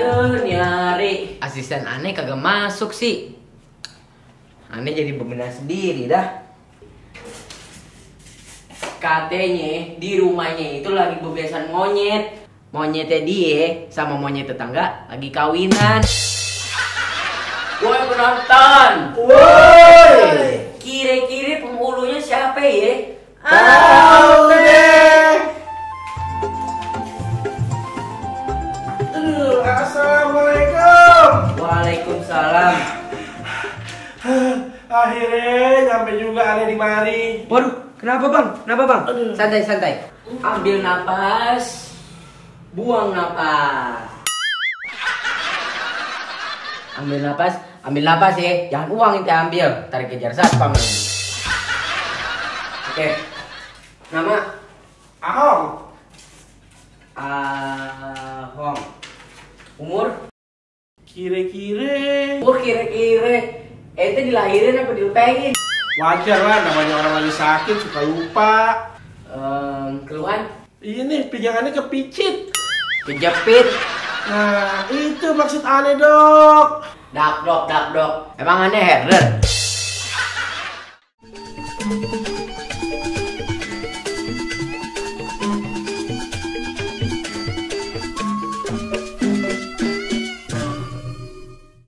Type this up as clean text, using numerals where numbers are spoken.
Aduh, nyari asisten aneh kagak masuk sih. Aneh jadi bebenah sendiri dah. Katanya di rumahnya itu lagi bebesan monyet. Monyetnya dia sama monyet tetangga lagi kawinan. Woi penonton, Woi, kira-kira penghulunya siapa ya? tahu deh. Assalamualaikum. Waalaikumsalam. Akhirnya nyampe juga aneh di mari. Waduh, kenapa bang? Kenapa bang? Aduh. Santai santai. Ambil napas, buang napas. Ambil napas ya. Jangan uang ente ambil. Tarik kejar satpam. Oke. Nama Ahong. Ahong. Umur? Kira-kira Kira-kira. Ente dilahirin apa dilepengin? wajar lah, namanya orang lagi sakit suka lupa. Keluhan? Ini pinggangannya kepicit. Kejepit? Nah, itu maksud aneh, Dok. Dak dok. Emang aneh herder?